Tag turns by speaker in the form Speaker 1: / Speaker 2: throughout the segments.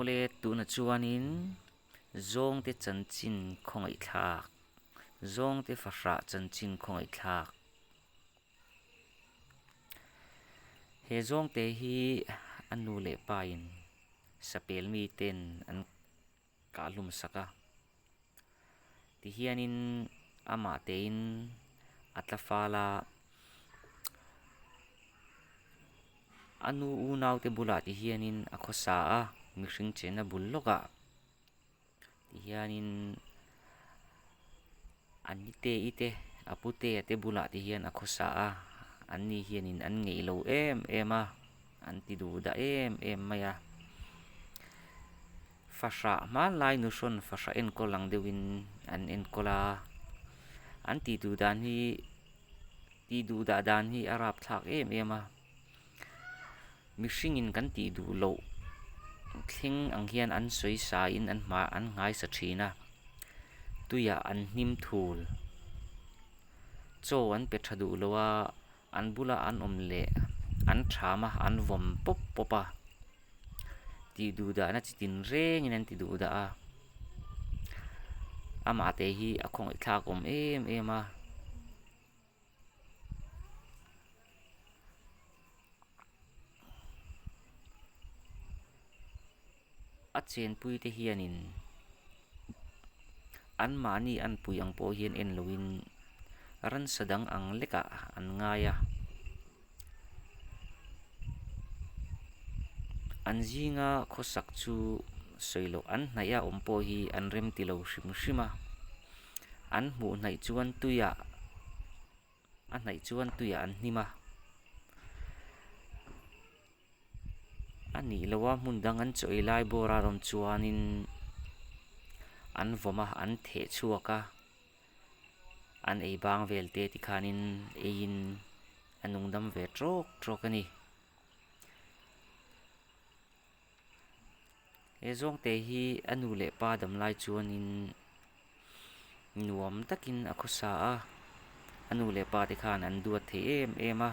Speaker 1: Awle tuna chuanin zawngte chanchin khawngaihthlak, zawngte fahrah chanchin khawngaihthlak. He zawngte hi a nu leh pain sapel miten an kah hlum sak a. Tihianin amah tein a tla fal a, a nu unaute bulah tihianin a khawsa a, mihring chenna bul lawkah tihianin a nite i te a putea te bulah tihian a khawsa a, anni hianin an ngeih lo em em a, an ti duh dah em em mai a. Fahrah hmanlai nuhrawn fahrah enkawl ang deuhin an enkawl a, an tih duh dan hi tih duh dah dan hi a rapthlak em em a, mihringin kan tih duh loh thleng ang hian an sawi sa in an hma an nghaisa thin a, tuiah an hnim thul, chaw an pe tha duh lo a. An bula an awm leh an ṭham a, an vawm pawp pawp a, tih duh dahna chi tin rengin an ti duh dah a, amah te hi a khawngaih thlak awm em em a. A chenpui te hianin anmahni an pui ang pawh hian en loin ransa dang ang lekah an ngai a. An zinga khawsak chu sawi loh an hnaih a awm pawh hi an rem ti lo hrim hrim a. An hmuh hnaih chuan tuiah a hnaih chuan tuiah an hnim a. A nih loh a hmun dang an chaw ei lai bawr a rawn chuanin an vawm a an theh chhuak a an ei bang vel te tikhanin eiin a nung dam ve trawk trawk a ni. He zawngte hi a nu leh pa dam lai chuanin nuam takin a khawsa a, a nu leh pa te khan an duat thei em em a,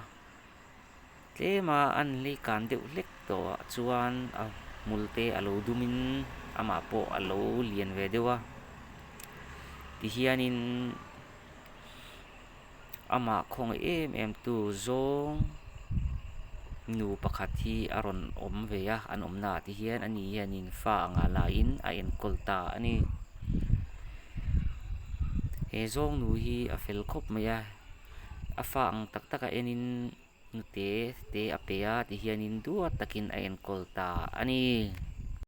Speaker 1: tlema an hlei kan deuh hlek tawh ah chuan a hmul te a lo dumin amah pawh a lo lian ve deuh a, tihianin amah khawngaih em em tu zawng nu pakhat hi a rawn awm ve a an awmna ah te hian ani hianin fa angah laiin a enkawl ta a ni he zawng nu hi a fel khawp mai a a fa ang tak tak a enin hnute te a pe a tihianin duat takin a enkawl ta a ni.